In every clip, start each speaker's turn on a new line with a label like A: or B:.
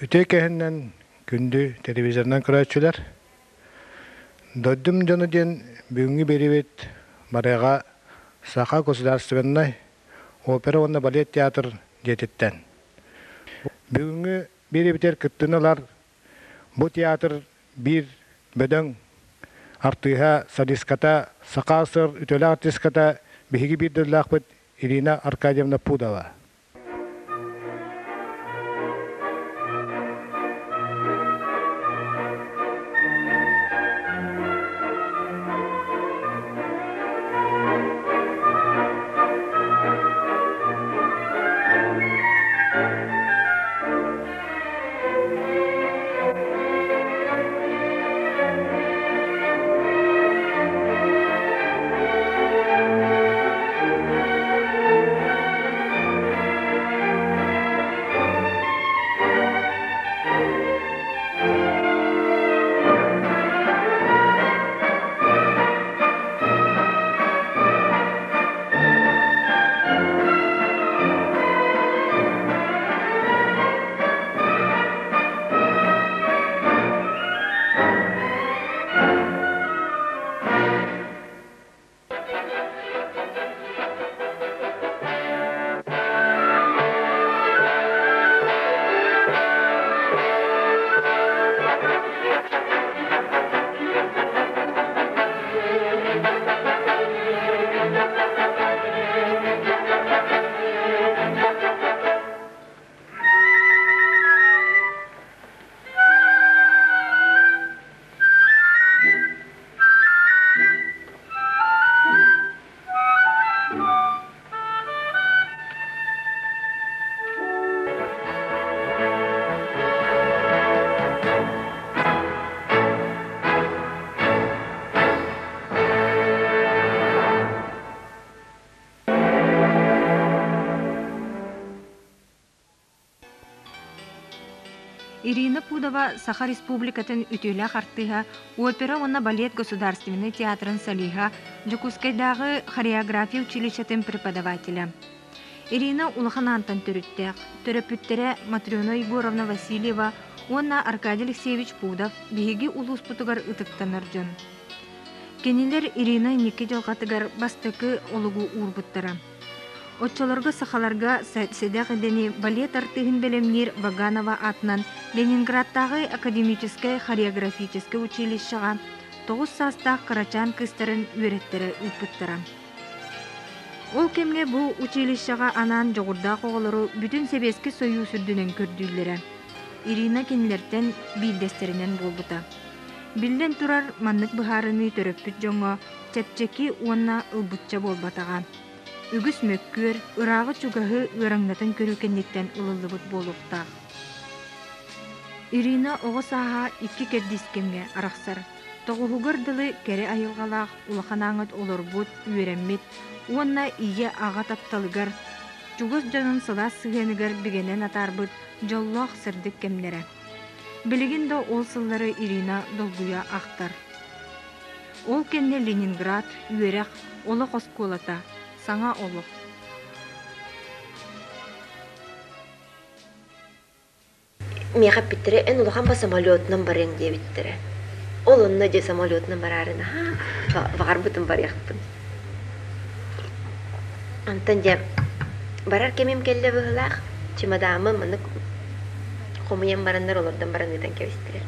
A: Үтүө кэһиннэн күндү телевизорынан көрөөччүлэр, дойдум дьоно диэн бүгүҥҥү биэриибит барыаҕа Саха государственнай опера уонна балет театр дьиэтиттэн. Бүгүҥҥү биэриибитигэр кыттыыны ылар бу театр биир бөдөҥ артыыһа, солистката, Саха СССР үтүөлээх артистката биһиги биир дойдулаахпыт Ирина Аркадьевна Пудова.
B: Ирина Пудова Саха Республикатын үтүөлээх артыыһа, опера уонна балет государственнай театрын солиһа, Дьокуускайдааҕы хореография училищетын преподавателэ. Ирина Улахан Аантан төрүттээх, төрөппүттэрэ Матрена Егоровна Васильева уонна Аркадий Алексеевич Пудов биһиги улууспутугар ытыктанар дьон. Кинилэр Ирина инники дьылҕатыгар бастакы олугу уурбуттара. Оччолорго сахаларга сэдэх идэни балет артыыһын бэлэмниир Ваганова аатынан Ленинградтааҕы академическай хореографическай училищеҕа 9 саастаах кырачаан кыыстарын үөрэттэрэ ыыппыттара. Ол кэмҥэ бу училищеҕа анаан дьоҕурдаах оҕолору бүтүн Сэбиэскэй Сойуус үрдүнэн көрдүүллэрэ. Ирина кинилэртэн биирдэстэринэн буолбута. Биллэн турар, маннык быһаарыныы төрөппүт дьоҥҥо чэпчэки уонна ылбычча буолбатаҕа. Үгүс мөккүөр, ырааҕы-чугаһы ыараҥнатан көрүү кэнниттэн ылыллыбыт буолуохтаах. Ирина оҕо сааһа икки кэрдиис кэмҥэ арахсар. Тоҕуһугар дылы кэрэ айылҕалаах улахан ааҥыт олорбут, үөрэммит уонна ийэ-аҕа тапталыгар, чугас дьонун сылаас сыһыаныгар бигэнэн атаарбыт дьоллоох сырдык кэмнэрэ. Билигин да ол сыллары Ирина долгуйа ахтар. Ол кэннэ Ленинград, үөрэх, олох оскуолата, саҥа олох.
C: Миэхэ эппиттэрэ, эн улахан ба самолетунан барыаҥ диэбиттэрэ. Ол онно дьэ самолетунан бараары наһаа баҕарбытым барыахпын. Онтон дьэ барар кэмим кэллэ быһыылаах, чемодааммын маннык хомуйан бараннар олордон баран ыытан кэбистилэр.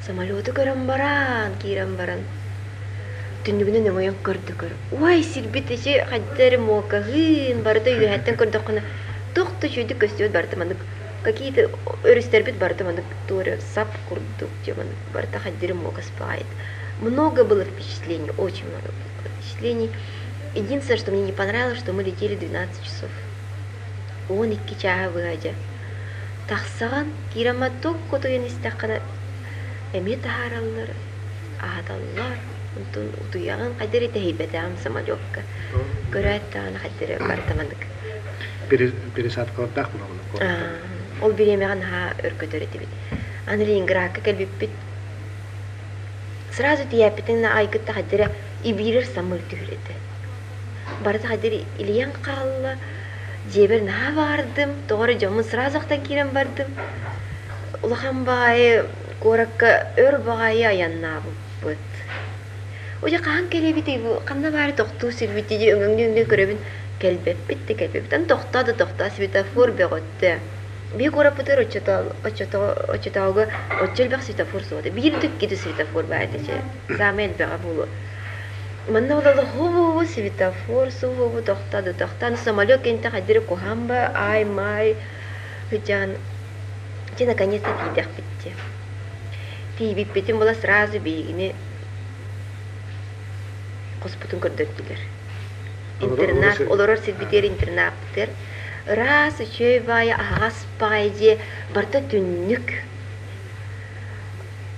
C: Самолету көрөн баран, киирэн баран түннүгүнэн өҥөйөн көрдө көр. Уай, сирбит ичи хайда эрэ муокаһыын, барыта үөһэттэн көрдөххүнэ туох да үчүгэйдик көстүбэт барыта маннык какие-то өрүстэрбит барыта маннык туора сап курдук дьэ маннык барыта хайда эрэ муокаспаайт. Много было впечатлений, очень много было впечатлений. Единственное, что мне не понравилось, что мы летели 12 часов. 12 чааһы быһа дьэ. Тахсаҕын, киирэммэ туох утуйан истэххинэ эмиэ таһаараллар, аһаталлар, онтон утуйаҕын хайда эрэ тэһийбэтэҕим самолёкка. Көрөөт даҕаны хайда эрэ барыта маннык.
A: Пересадкалардаах буолаҕын
C: Ол бириэмэҕэ наһаа өр көтөр этибит. Аны Ленинградка кэлбиппит сразу тиийээппитин айгытта хайда эрэ ибиирэр самыыр түһэр этэ. Барыта хайда эрэ илийэн хаалла. Дьиэбэр наһаа баҕардым, тоҕо эрэ дьоммун сразу ахтан киирэн бардым. Улахан баҕайы куоракка өр баҕайы айаннаабыппыт. Удьа хаһан кэлэбитий бу ханна баары тохтуу сирбит дии өҥөҥнүү-өҥнүү көрөбүн кэлбэппит да кэлбэппит. Аны тохтоо да тохтоо светофор бөҕөттө. Биһи куораппытыгар оччотооҕуга оччо элбэх светофор суох этэ. Биир да икки да светофор баар этэ чэ. Саамай элбэҕэ буолуо. Манна буолла хубу светофор суһубу тохтоо да тохтоо. Аны самолет кэнтэ хайдары куһаан ба ай-май сыдьаан дьэ наконец-то тиийдэхпит дии. Тиийбиппитин була сразу биһигини хоспутун көрдөрдүлэр. Интернат, олорор сирбитигэр интернаппытыгар ыраас, үчүгэй баайы, аһаҕас баҕайы дьиэ, барыта түннүк.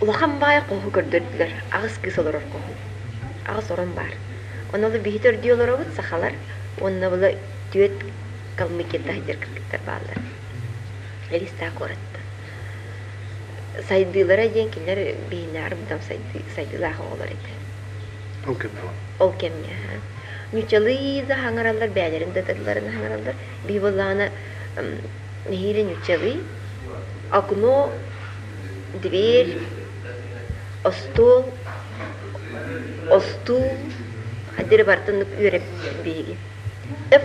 C: Улахан баайы хоһу көрдөрдүлэр, аҕыс кыыс олорор хоһу. Аҕыс орон баар. Ону ол биһи төрдүү олоробут сахалар уонна була түөрт калмыкия таһдьар кыргыттар бааллар. Элиста куораттан. Сайдыылара диэн кинилэр биһинээҕэр быдан сайдыылаах оҕолор этэ.
A: Ол кэмҥэ
C: Ол кэмҥэ ньучалыы да хаҥараллар, бэйэлэрин да тылларын хаҥараллар. Биһи буоллаҕына нэһиилэ ньучалыы окно, дверь, остуол, остуул хадири барытын үөрэппит биһиги. Ф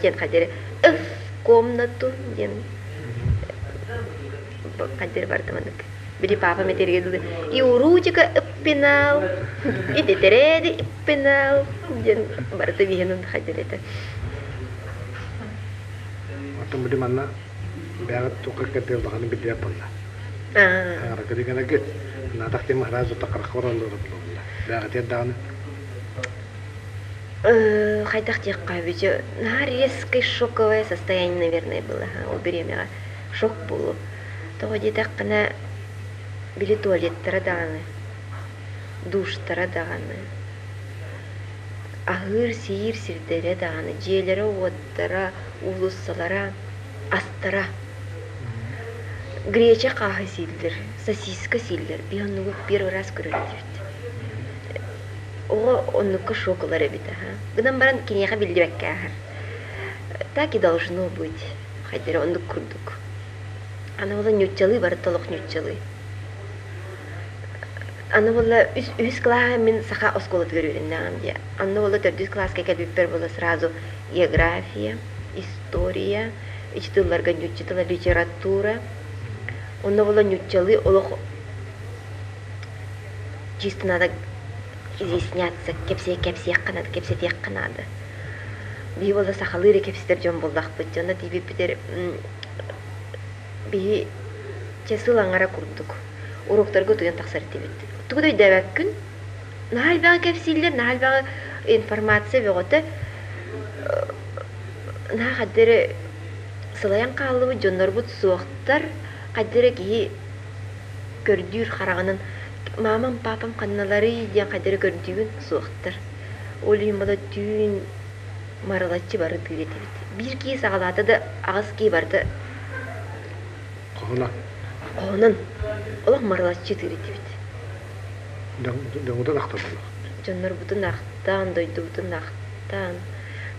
C: диэн хадири Ф комнату диэн хадири барыта маннык. Били папам этэргэ дылы и уручика ыппинал, и тетэрээди ыппинал диэн барыта биһиэнин хадир этэ.
A: Оттон били манна бэҕэт туохха кэрдиэл даҕаны биллибэт буолла. Аҥаракы дигэнэгит наадах тема сразу тақыраққа бараллара буолла. Бэҕэтиэр даҕаны
C: Хайдах диэххэ эбит наһаа резкое шоковое состояние, наверное, было ол бириэмэҕэ шок буолуо. Тоҕо диэтэххинэ, били туалеттара даҕаны, душтара даҕаны, аһыыр-сиир сирдэрэ даҕаны, дьиэлэрэ-уоттара, уулуссалара, астара. Греча хааһы сииллэр, сосиска сииллэр. Биһи оннугу первый раз көрөр этибит. Оҕо оннукка шок ылар эбит аһа. Гынан баран киниэхэ биллибэккэ ааһар. Так и должно быть. Хайдары оннук курдук. Аны була ньуччалыы барыта олох ньуччалыы. Аны була үһүс кылааһа мин саха оскуолатыгар үөрэннэҕим дии. Анны була төрдүс кылааска кэлбиппэр була сразу география, история, ич тылларга ньучча тыла литература. Онно була ньуччалыы олох чисто надо изъясняться, кэпсиэххэ наада, кэпсэтиэххэ наада. Биһи буолла сахалыы эрэ кэпсэтэр дьон буоллахпыт. Дьоно тиийбиппитигэр биһи чэ сыл аҥара курдук уруоктарга утуйан тахсар этибит. Тугу да өйдөөбөккүн. Наһаа элбэҕи кэпсииллэр, наһаа элбэҕи информация бөҕөтө. Наһаа хайда эрэ сылайан хааллыбыт, дьоннорбут суохтар. Хайда эрэ киһи көрдүүр хараҕынан «Маамам, паапам ханналарый?» диэн хайда эрэ көрдүүгүн, суохтар. Ол иһин буола түүн марылаччы бары тыыр этибит. Биир киһи саҕалаата да, аҕыс киһи барыта
A: Хоһунан.
C: Хоһунан. Олох марылаччы тыыр этибит.
A: Дьоҥҥутун ахтан буоллаххыт.
C: Дьоннорбутун ахтан, дойдубутун ахтан.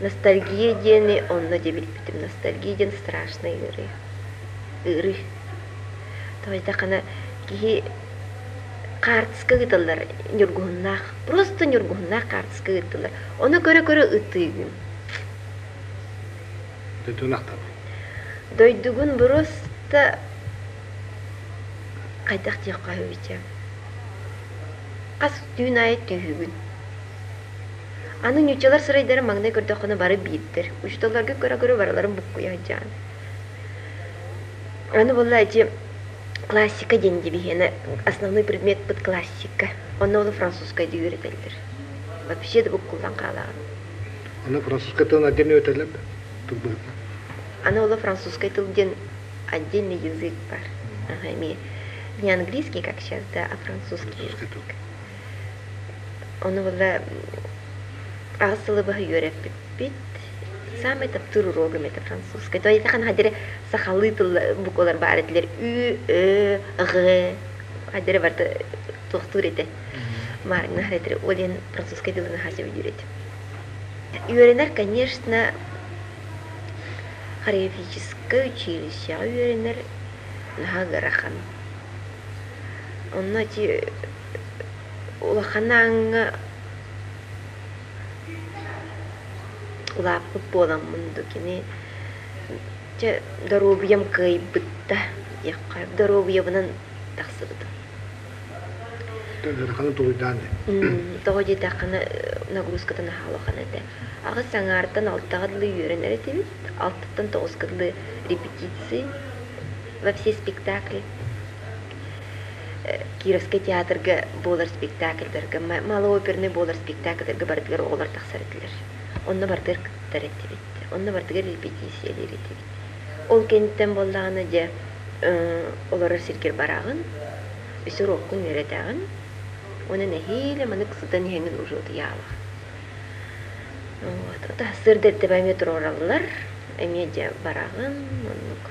C: Ностальгия диэни онно дьэ билбитим. Ностальгия диэн страшный ыарыы. Ыарыы. Тоҕойдоххуна киһи хаартыска ыыталлар ньургуһуннаах, просто ньургуһуннаах хаартыска ыыттылар. Ону көрө-көрө ытыыгын.
A: Дойдугун ахтабын.
C: Дойдугун просто хайдах диэххэ үһү Хас түүн аайы түһүүгүн. Аны ньуччалар сырайдара маҥнай көрдөххүнэ бары биирдэр. Учууталларга көрө-көрө барыларын буккуйа сылдьаҕын. Аны буолла ити классика диэн дибиһиэнэ основной предмет классика. Онно ол французскайды үөрэтэллэр. Вообще да буккуллан хаалаҕын.
A: Аны французскай тылын отдельно үөрэтэллэр да тыл быһыытынан?
C: Аны ол французскай тыл диэн отдельный язык бар. Ага, эмиэ не английский, как сейчас, да, а французский язык. Ону буолла аҕыс сылы быһа үөрэппиппит. Саамай таптыыр уруогум это французскай. То есть хадире сахалыы тыл буквалар баар этилэр. Ү, Ö, Ҕ хадире барыта туохтуур этэ. Маарыҥнаһар этилэр. Ол иһин французскай тылы наһаа сөбүлүүр этим. Үөрэнэр, конечно, хореографическай училищеҕа үөрэнэр наһаа ыарахан. Онно ити улахан ааҥҥа улааппыт буоламмын дуу кини чэ доруобуйам кыайбыта диэххэ доруобуйабынан тахсыбытым.
A: Ыараханы тулуйдаан дии.
C: Тоҕо диэтэххинэ нагрузката наһаа улахан этэ. Аҕыс аҥаартан алтаҕа дылы үөрэнэр этибит, алтаттан тоҕуска дылы репетиции во все спектакли. Кировскай театрга буолар спектакльдарга, малооперный буолар спектакльдарга барытыгар оҕолор тахсар этилэр. Онно барытыгар кыттар этибит, онно барытыгар репетициялиир этибит. Ол кэнниттэн буоллаҕына дьэ олорор сиргэр бараҕын, үс уруоккун үөрэтэҕин, уонна нэһиилэ маннык сытан иһэҥҥин уже утуйаалаҕын. Вот. Сырда эрдэ эмиэ туруораллар, эмиэ дьэ бараҕын, оннук.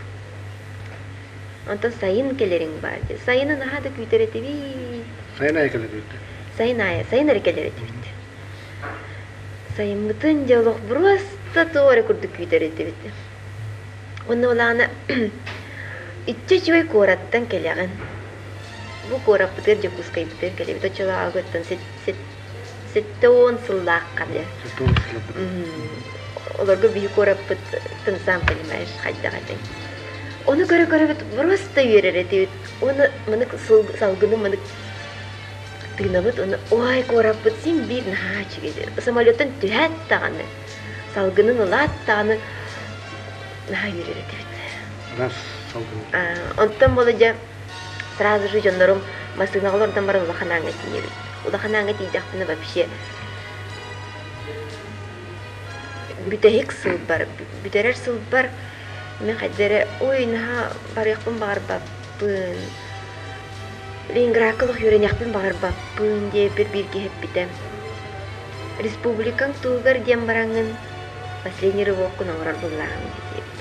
C: Онтон сайын кэлэриҥ баар дии. Сайыны наһаа да күүтэр этибит.
A: Сайын аайы кэлэр этибит.
C: Сайын аайы, сайын эрэ кэлэр этибит. Сайыммытын дьэ олох просто туох эрэ курдук күүтэр этибит. Уонна улаана иччи үчүгэй куораттан кэлэҕин. Бу куораппытыгар Дьокуускайбытыгар кэлэбит. Оччолооҕуттан 70 сыллаахха дьэ. Олорго биһи куораппыт ты сам понимаешь хайдах этэй. Ону көрө-көрөбүт просто үөрэр этибит. Уонна манык салгыны манык тыынабыт уонна ой куораппыт син биир наһаа үчүгэй. Самолеттан түһээт даҕаны, салгынын ылаат даҕаны наһаа үөрэр этибит.
A: Раз салгын.
C: Онтон буола дьэ сразу же дьоннорум массыынаҕа олордон баран улахан ааҥҥа тиийэбит. Улахан ааҥҥа тиийдэхпинэ вообще бүтэһик сылбар, бүтэрэр сылбар мин хайда эрэ ой наһаа барыахпын баҕарбаппын, Ленинградка олох үөрэниэхпин баҕарбаппын диэбиппэр биир киһи эппитэ. Республикаҥ туһугар диэн бараҥҥын последний рывоккун оҥорор буоллааҕым диэбит.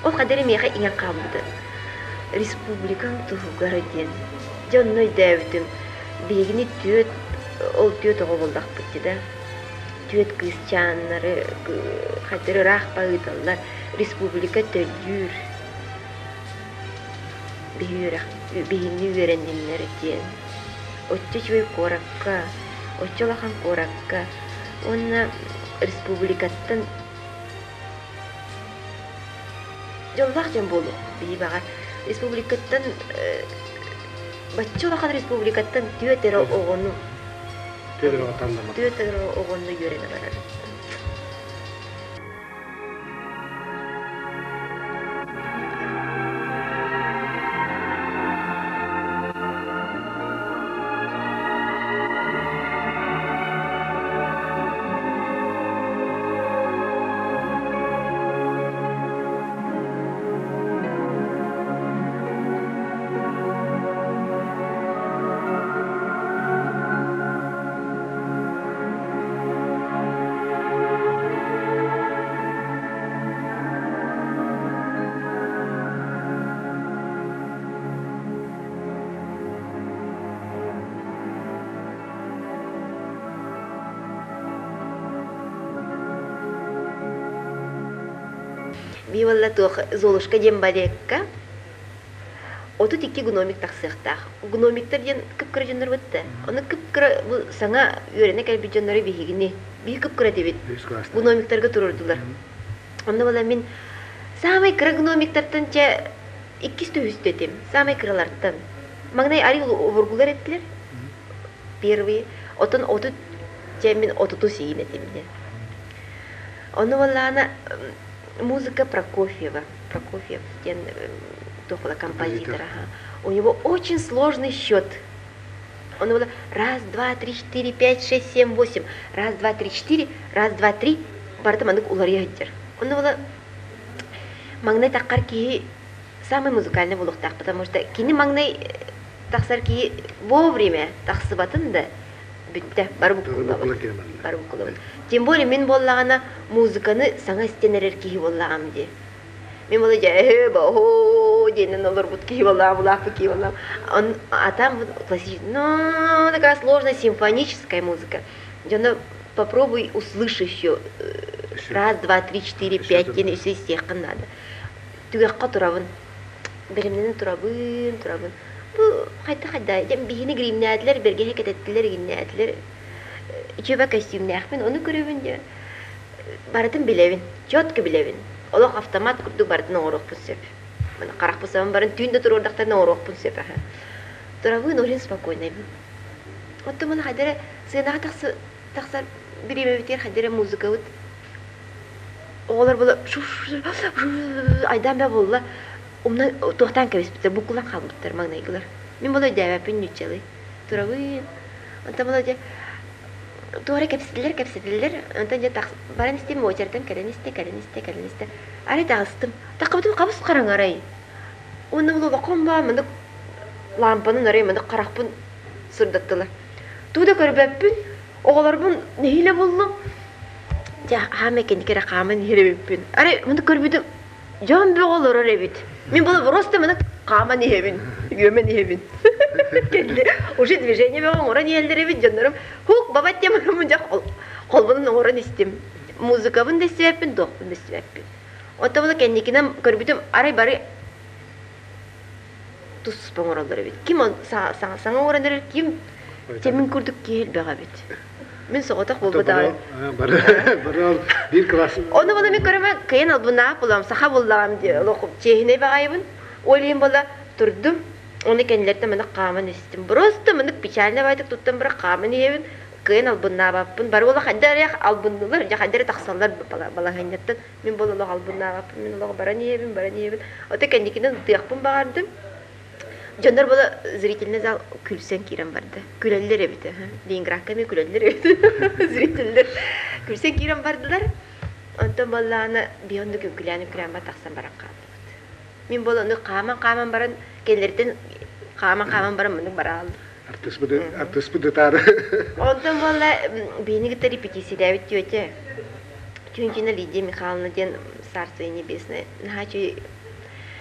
C: Ол хайда эрэ миэхэ иҥэн хаалбыта. Республикаҥ туһугар диэн. Дьэ онно өйдөөбүтүм. Биһигини түөрт, ол түөрт оҕо буоллахпыт дии да. Түөрт кыысчааннары хайдах эрэ ыраах ыыталлар. Республика төлүүр. Биһи үөрэх, биһини үөрэнниннэр диэн. Оччо үчүгэй куоракка, оччо улахан куоракка уонна республикаттан дьоллоох дьон буолуохпут биһи баҕар республикаттан бачча улахан республикаттан түөрт эрэ оҕону түөрт эрэ оҕону үөрэнэ барар. Биир туох Золушка диэн балекка 32 гномик тахсыахтаах. Гномиктар диэн кып-кыра дьоннор бытта. Ону кып-кыра бу саҥа үөрэнэ кэлбит дьоннору биһигини биһи кып-кыра этибит. Гномиктарга туруордулар. Онно була мин саамай кыра гномиктартан чэ иккис түһүстү этим. Саамай кыралартан. Маҥнай арый обургулар этилэр. Первые. Отон отут чэ мин отуту сиин этим диэн. Ону буоллаҕына музыка Прокофьева. Прокофьев диэн туох композитор. У него очень сложный счет. Он было раз, два, три, четыре, пять, шесть, семь, восемь. Раз, два, три, четыре, раз, два, три. Барыта маннык уларыйа сылдьар. Онно была маҥнай таххар киһи самый музыкальный буолуохтаах, потому что кини маҥнай тахсар киһи вовремя тахсыбатын да бүттэ, бары буккуллабыт. Бары буккуллабыт. Тем более мин буоллаҕына музыканы саҥа истэн эрэр киһи буоллаҕым дии. Мин була дьэ бо диэнэн олорбут киһи буоллаҕым, улааппыт киһи буоллаҕым. А там классическая, ну, такая сложная симфоническая музыка. Дьоно попробуй услышь еще раз, два, три, четыре, пять диэн үсэ истиэххин надо. Түгэххэ турабын. Бэлэмнэнэн турабын, турабын. Бу хайда-хайда дьэ биһини гримнээтилэр, бэргэһэ кэтэттилэр, игиннээтилэр. Үчүгэйбэ көстүүмнээхпин, ону көрөбүн дьэ барытын билэбин, четко билэбин. Олох автомат курдук барытын оҥоруохпун сөп. Харахпын сабан баран түүн да туруордахтарына оҥоруохпун сөп аһа. Туравын очень спокойнайбын. Оттон маны хайда эрэ сыанаҕа тахсар бириэмэбитигэр хайда эрэ музыкабыт оҕолор була айдаан бэ буолла умна туохтаан кэбиспиттэр буккулан хаалбыттар маҥнайгылар мин була өйдөөбөппүн ньуччалыы турабын онтон була дьэ туора кэпсэтилэр кэпсэтилэр онтон дьэ баран истим уочаратым кэлэн истэ кэлэн истэ кэлэн истэ арай таҕыстым таххыбытым хабыс хараҥарай уонна була улахан баа маннык лаампанан арай маннык харахпын сырдаттылар тугу да көрбөппүн оҕолорбун нэһиилэ буллум дьэ хаама кэнники эрэ хааман иһэр эбиппин арай маны көрбүтүм дьон бөҕө олорор эбит мин була просто маны хааман иһэбин үөмэн иһэбин кэлли уже движение бөҕө оҥорон иһэллэр эбит дьоннорум хук бабат диэн бараммын дьэ холбонон оҥорон истим музыкабын да истибэппин туохпун да истибэппин оттон була кэнникинэн көрбүтүм арай бары туспа оҥороллор эбит. Ким саҥа оҥорон эрэр, ким чэмин курдук киһи элбэх эбит. Мин соҕотох буолбатаҕым.
A: Бары бары биир класс.
C: Ону була мин көрөмө кыйын албынаах булам, саха буллаҕым диye олох чиэһинэй баҕайыбын. Ол иһин була турдум. Оны кэннилэртэн маны хааман истим. Просто мынык печально байтык туттан бара хааман иһэбин. Кыйын албыннаабаппын. Бары була хайда эрэ албыннылар, дьэ хайда эрэ тахсаллар балаһыанньаттан. Мин бұл олох албыннаабаппын, мин олох баран иһэбин, баран иһэбин. Ото кэнникинэн ытыахпын баҕардым. Дьоннор була зрительный зал күлсэн киирэн барда. Күлэллэр эбит. Ленинградка эмиэ күлэллэр эбит. Зрителлэр күлсэн киирэн бардылар. Онтон буоллаҕына биһи оннук үҥкүлээн-үҥкүлээн ба тахсан баран хааллыбыт. Мин буол ону хааман-хааман баран кэллэртэн хааман-хааман баран муннук барааллым.
A: Артыспыт ытаары.
C: Онтон буолла биһини кытта репетициялээбит тетя Чүнчүнэ Лидия Михайловна диэн Царство Небесное наһаа үчүгэй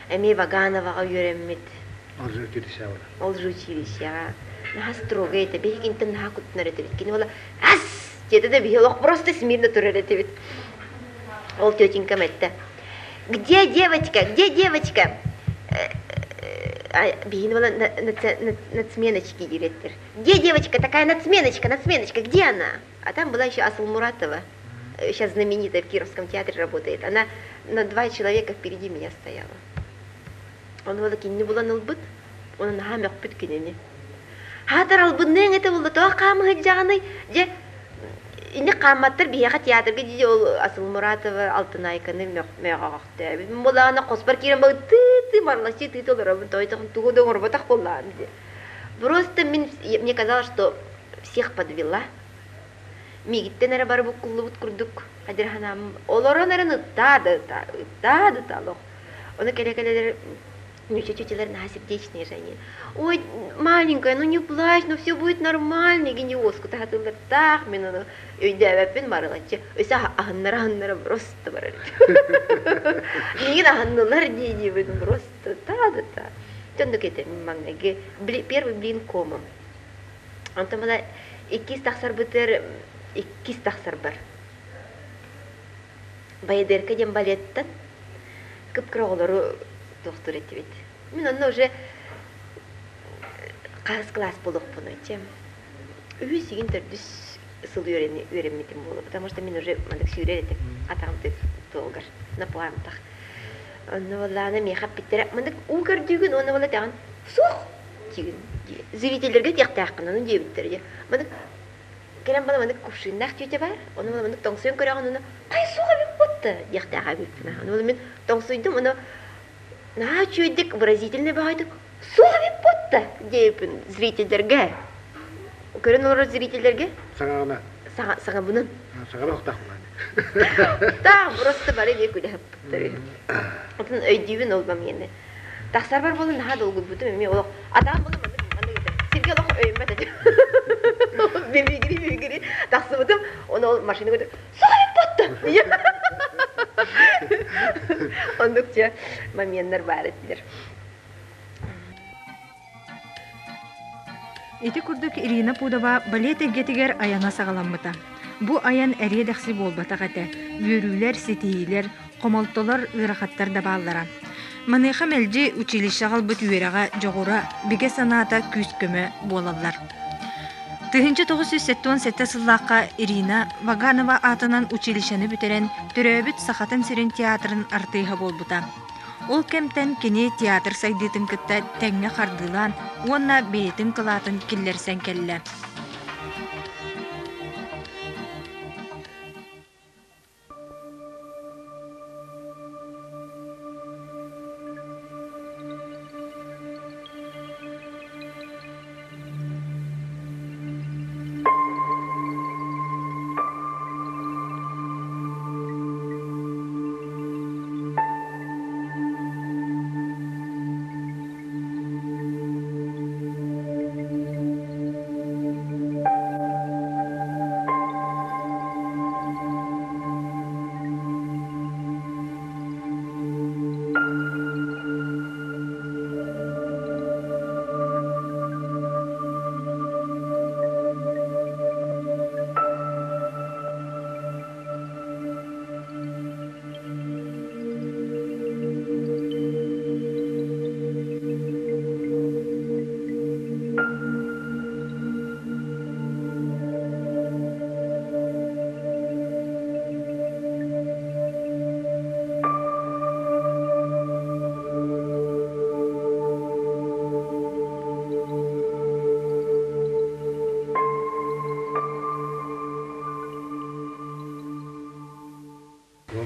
C: эмиэ Вагановаҕа үөрэммит.
A: Ол же училищеҕа.
C: Ол же училищеҕа. Наһаа строгай этэ. Биһигинтэн наһаа куттанар этибит. Кини буола ас диэтэ да биһи олох просто смирно турар этибит. Ол тетенькам этте. Где девочка? Где девочка? Биһини буола нацменочки диэбиттэр. Где девочка? Такая нацменочка, нацменочка, где она? А там была еще Асыл Муратова, сейчас знаменитая в Кировском театре работает. Она на два человека впереди меня стояла. Он була кинини булан ылбыт, онон наһаа мөхпүт кинини. Хаатар албынныаҥ этэ буолла, тоҕо хаамыһыдьаҕыный? Дьэ, ини хаамматтар биһиэхэ театрга дии ол Асыл Муратова Алтынайканы мөҕөҕөхтөөбүт. Буоллаҕына хоспор киирэн бары тыы-тыы марлаччы тыы олоробун, тойтоҕун тугу да оҥорботох буоллаҕым дии. Просто мин, мне казалось, что всех подвела. Миигиттэн эрэ бары буккуллубут курдук хадьырханааммын олорон эрэн ыттаа да ытаа, ыттаа да ытаа олох. Ону кэлэ-кэлэлэр чучелер наһаа сердечные же они. Ой, маленькая, ну не плачь, ну все будет нормально, гениоску таһатыллартаах, мин ону өйдөөбөппүн барылаччы. Өссө аһыннара-аһыннара просто барар. Миигин аһыннылар дии-диибин просто та да та. Оннук этэ маҥнайгы первый блин комом. Онтон мына иккис тахсарбытыгар иккис тахсарбар Баядерка диэн балеттан кып-кыра оҕолору туохтуур этибит. Мин онно уже хаһыс класс буолуохпунуй чем үһүс игин төрдүс сыл үөрэммитим буолуо потому что мин уже маннык сүүрэр этим атаҕым туолгар на пуантах онно буоллаҕына миэхэ эппиттэрэ маннык уу көрдүүгүн уонна буола тэҕин суох диигин зрителлэргэ диэхтээххин ону диэбиттэр дьэ маннык кэлэн бала маннык кувшиннаах тетя баар ону маннык тоҥсуйан көрөҕүн ону хай суох эбит буотта диэхтээх эбиппин ону мин тоҥсуйдум ону наһаа үчүгэйдик выразительный баҕайытык суох эбит буотта диэбиппин зрителлэргэ көрөн олорор зрителлэргэ
A: саҥаҕына
C: саҥабынан
A: саҥара охтаах
C: таах просто бары эмиэ күлэһэппиттэр отун өйдүүбүн ол миэнэ Тахсарбар буолан наһаа долгуйбутум эмиэ олох атаҕым буолан маннык маннык этэ. Сиргэ олох өйөммөт этим. Бибигири бибигири тахсыбытым, ону ол машина көрдө «Соһуйан батта!» Оннук дьэ моменнар баар этилэр.
B: Ити курдук Ирина Пудова балет эйгэтигэр айана саҕаламмыта. Бу айан эриэ-дэхси буолбатах этэ. Үөрүүлэр, ситиһиилэр, хомолтолор, ыарахаттар да бааллара. Маныаха мэлдьи училищеҕа ылбыт үөрэҕэ, дьоҕура, бигэ санаата күүс-көмө буолаллар. 1977 сыллаахха Ирина Ваганова аатынан училищены бүтэрэн, төрөөбүт Сахатын сирин театрын артыыһа буолбута. Ол кэмтэн кини театр сайдыытын кытта тэҥҥэ хардыылаан уонна бэйэтин кылаатын киллэрсэн кэллэ.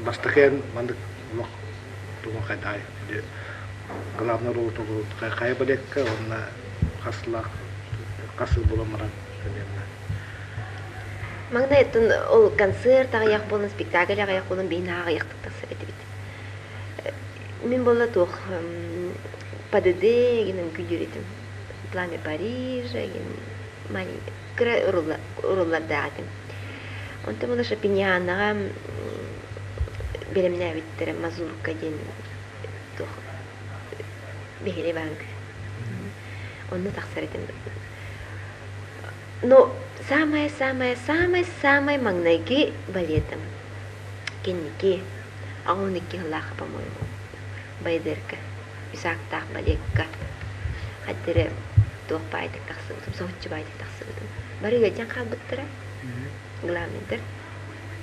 A: Бастакы маннык олох тугун хайдаай главный ролу толору хайа балекка уонна хас хас сыл буолан баран примерно.
C: Маҥнай оттон ол концерт аҕыйах буолан, спектакль аҕыйах буолан биһин аҕыйахтык тахсар этибит. Мин буолла туох ПДД гинэн күйдүүр этим. Пламя Парижа гин кыра уруллардаах этим. Онтон була Шапинианаҕа бэлэмнээбиттэрэ Мазурка диэн туох биһири банк. Онно тахсар этим. Но самое-самое-самое-самое маҥнайгы балетым кэнники 12 сыллаахха, по-моему, Байдерка, Исаактаах балекка хаддары туох баайдык тахсыбытым, соһуччу баайдык тахсыбытым. Бары ыалдьан хаалбыттара, главныйдар.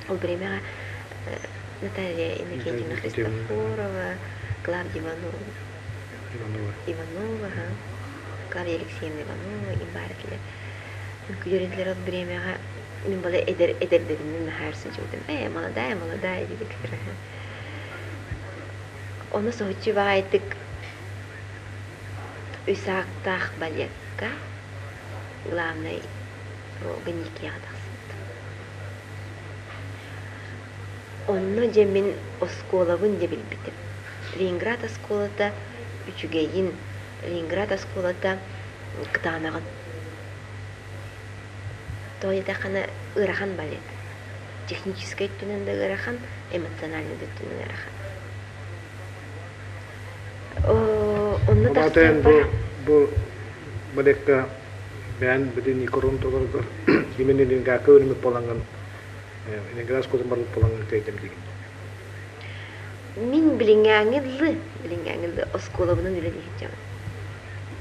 C: Ол времяҕа Наталья Иннокентьевна Христофорова, Клавдия Иванова, Иванова, Клавдия Алексеевна Иванова им баар этилэр. Үҥкүүлэринтилэр ол времяҕа мин была эдэр эдэрдэринэн наһаа сылдьыбытым. Ээ, молодая, молодая диэбиттэр. Ону соһуччу баҕайытык үс аактаах балекка главнай ролга Никияҕа тахсыбытым. Онно дьэ мин оскуолабын дьэ билбитим. Ленинград оскуолата үчүгэйин, Ленинград оскуолата кытаанаҕын. Тоҕо диэтэххинэ ыарахан балет. Техническэй өттүнэн да ыарахан, эмоциональнай да өттүнэн ыарахан. Онно тахсарбар
A: бу балекка бэйэн били Никорун толоргор именно Ленинградка өлүмүт буолаҥҥын Ленинград оскуолатын барбыт буолаҥҥын кыайдым диигин.
C: Мин билиҥҥээҥҥи дылы, билиҥҥээҥҥи дылы оскуолабынан үлэлии сылдьабын.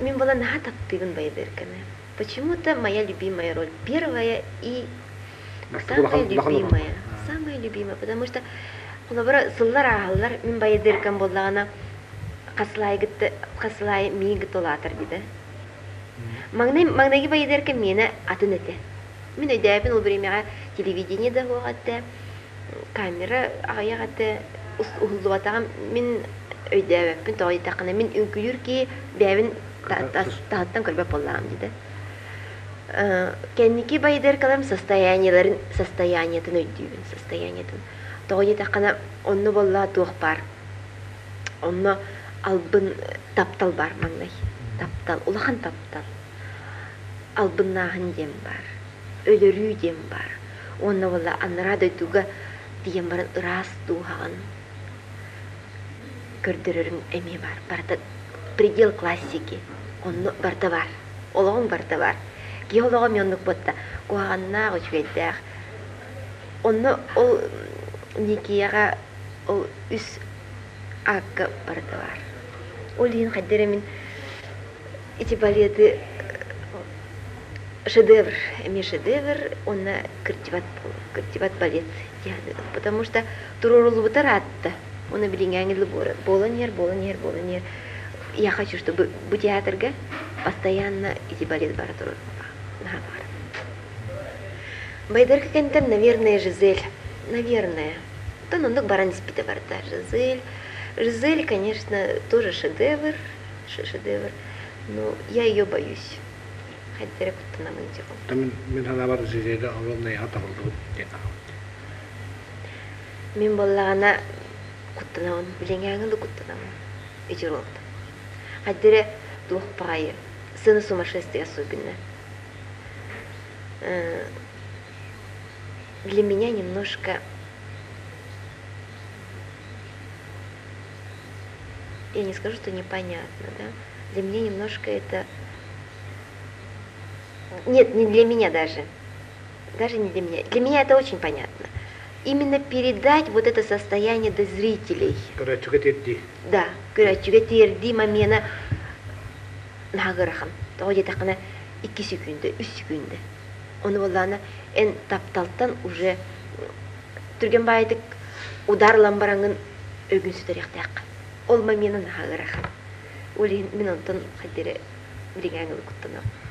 C: Мин буолан наһаа таптыыбын Байадырканы. Почему-то моя любимая роль первая и самая любимая. Самая любимая, потому что холобура сыллар ааһаллар, мин Байадыркам буоллаҕына хасылаайгытты хасылаай миигин кытта улаатар диде. Маҥнай маҥнайгы Байадырка миэнэ атын этэ. Мин өйдөөбүн ол бириэмэҕэ телевидение да суох этэ, камера аҕыйах этэ, уһуллубатаҕым мин өйдөөбөппүн, тоҕо диэтэххинэ мин үҥкүүлүүр киһи бэйэбин таһыттан көрбөт буоллаҕым диде. Кэнники байдаркаларым состояниеларын состояниетын өйдүүбүн, состояниетын. Тоҕо диэтэххинэ онно буоллаҕа туох баар. Онно албын таптал баар маҥнай. Таптал, улахан таптал. Албыннааһын диэн баар, өлөрүү диэн баар. Уонна буолла анараа дойдуга тиийэн баран ыраас дууһаҕын көрдөрөрүҥ эмиэ баар. Барыта предел классики. Онно барыта баар. Олоҕуҥ барыта баар. Киһи олоҕо эмиэ оннук буолта. Куһаҕаннаах, үчүгэйдээх. Онно ол Никияҕа ол үс аакка барыта баар. Ол иһин хайдах эрэ мин ити балеты шедевр, эмиэ шедевр уонна кырдьыбат кырдьыбат балет диэн потому что туруоруллубута ыраатта. Уонна билиҥҥээҥи буолан иһэр, буолан иһэр, буолан иһэр. Я хочу, чтобы бу театрга постоянно ити балет бара турар. Наһаа баҕарабын. Байдарка кэнтэн, наверное, Жизель. Наверное. Оттон оннук баран испитэ барда. Жизель. Жизель, конечно, тоже шедевр. Шедевр. Но я ее боюсь. Хайдах эрэ куттанамын
A: Мин мин санаабар Жизель огромный табыллыбыт диэн
C: Мин буоллаҕына куттанабын, билиҥҥээҥи да куттанабын. Ити ролтан. Хайдах эрэ туох баҕайы сцена сумасшествия особенно. Для меня немножко я не скажу, что непонятно, да, для меня немножко это нет, не для меня даже. Даже не для меня. Для меня это очень понятно. Именно передать вот это состояние до зрителей.
A: Көрөөччүгэ тиэрдии.
C: Да, көрөөччүгэ тиэрдии момена наһаа ыарахан. Тоҕо диэтэххинэ 2 секүндэ, 3 секүндэ. Ону буоллаҕына эн тапталтан уже түргэн баайдык удар ылан бараҥҥын өйгүн сүтэриэхтээххин. Ол момена наһаа ыарахан. Ол иһин мин онтон хайда эрэ билиҥҥээҥи куттанабын.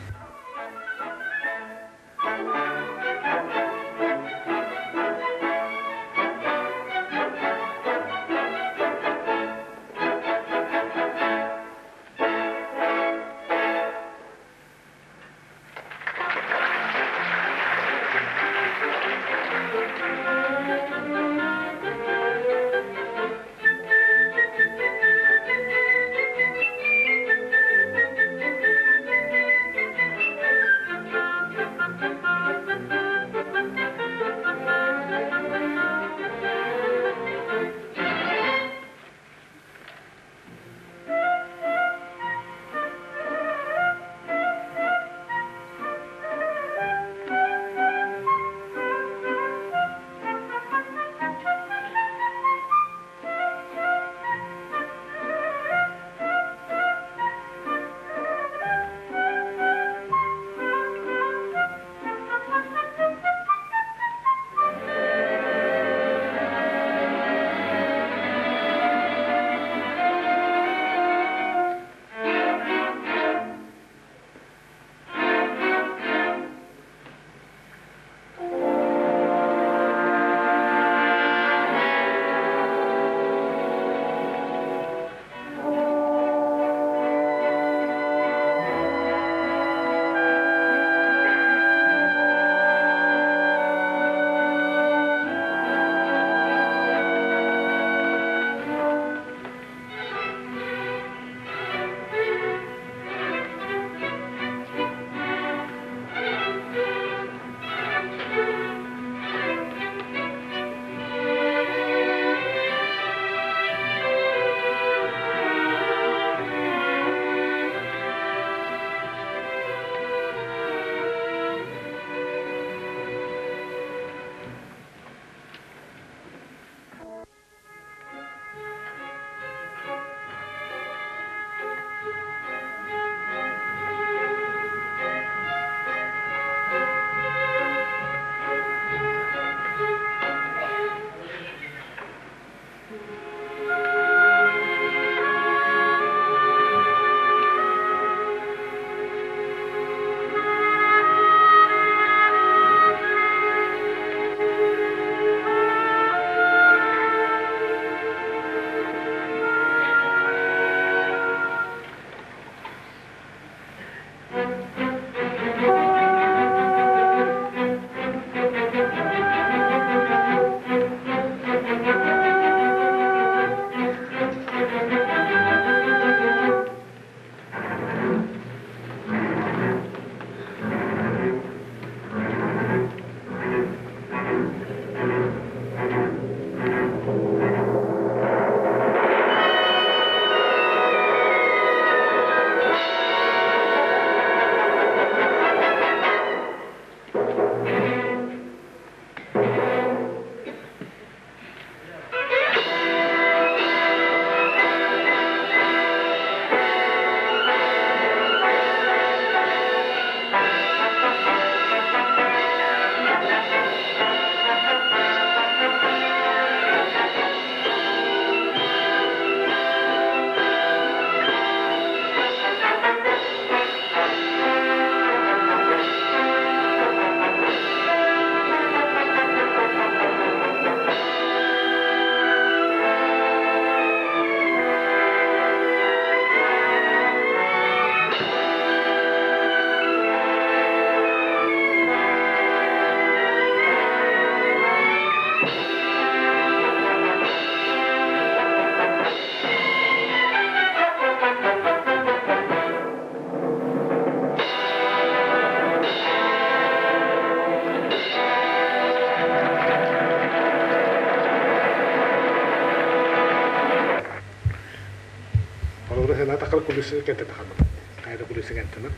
A: Холобура сена тахар кулусы кэнтэ тахарбыт. Хайда кулусы кэнтэнэр.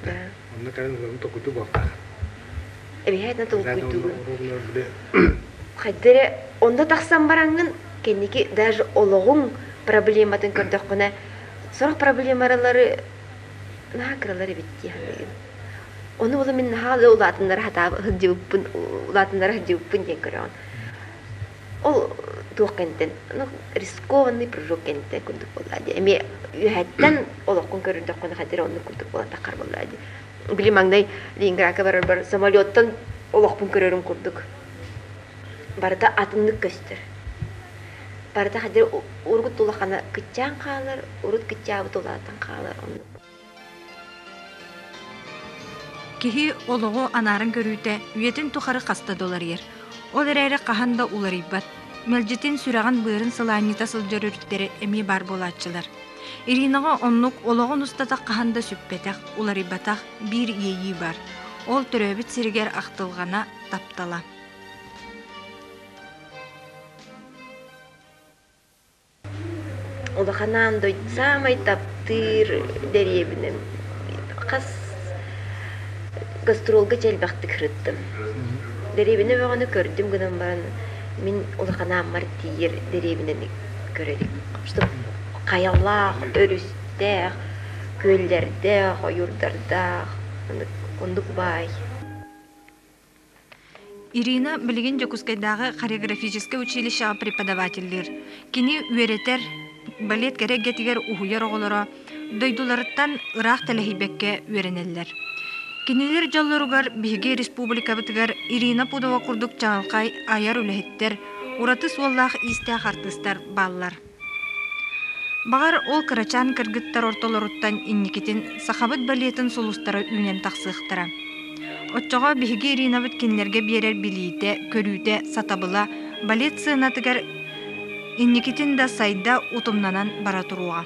A: Онно кэлэн ылын токуйду буолтаах.
C: Эбиһээтин толкуйдуугун. Хайдары онно тахсан бараҥҥын кэнники даже олоҕуҥ проблематын көрдөххүнэ сорох проблемалары наһаа кыралар эбит дии саныыгын. Ону була мин наһаа да улаатыннара сатааб сылдьыбыппын улаатыннара сылдьыбыппын диэн көрөҕүн. Ол туох кэнтэн ну рискованный прыжок кэнтэн курдук буолла дии. Эмиэ үөһэттэн олоххун көрүрдэххүнэ хадир оннук курдук буолан таххар буолла дии. Били маҥнай Ленинградка барарбар самолеттан олохпун көрөрүм курдук. Барыта атыннык көстөр. Барыта хадир урут улахана кыччаан хаалар, урут кыччаабыт улаатан хаалар оннук.
B: Киһи олоҕу анааран көрүүтэ үйэтин тухары хаста да уларыйар. Ол эрээри хаһан да уларыйбат. Мэлдьитин сүрэҕин-быарын сылаанньыта сылдьар өрүттэрэ эмиэ баар буолааччылар. Иринаҕа оннук олоҕун устата хаһан да сүппэтэх, уларыйбатах биир иэйии баар. Ол төрөөбүт сиригэр ахтылҕана, таптала.
C: Улахан аан дойду саамай таптыыр дэриэбинэм хас гастролга дьэ элбэхтик сырыттым. Дэриэбинэ бөҕөнү көрдүм гынан баран мин улахан ааммар тиийэр дэриэбинэни көрө илик. Чтоб хайалаах, өрүстээх, күөллэрдээх, ойуурдардаах, оннук баай.
B: Ирина билигин Дьокуускайдааҕы хореографическай училищеҕа преподавателлиир. Кини үөрэтэр, балет кэрэ эйгэтигэр уһуйар оҕолоро дойдуларыттан ыраах тэлэһийбэккэ үөрэнэллэр. Кинилэр дьоллоругар биһиги республикабытыгар Ирина Пудова курдук чаҕылхай айар үлэһиттэр, ураты суоллаах-иистээх артыыстар бааллар. Баҕар, ол кырачаан кыргыттар ортолоруттан инникитин сахабыт балетын сулустара үүнэн тахсыахтара. Оччоҕо биһиги Иринабыт кинилэргэ биэрэр билиитэ, көрүүтэ, сатабыла балет сыанатыгар инникитин да сайда утумнанан бара туруоҕа.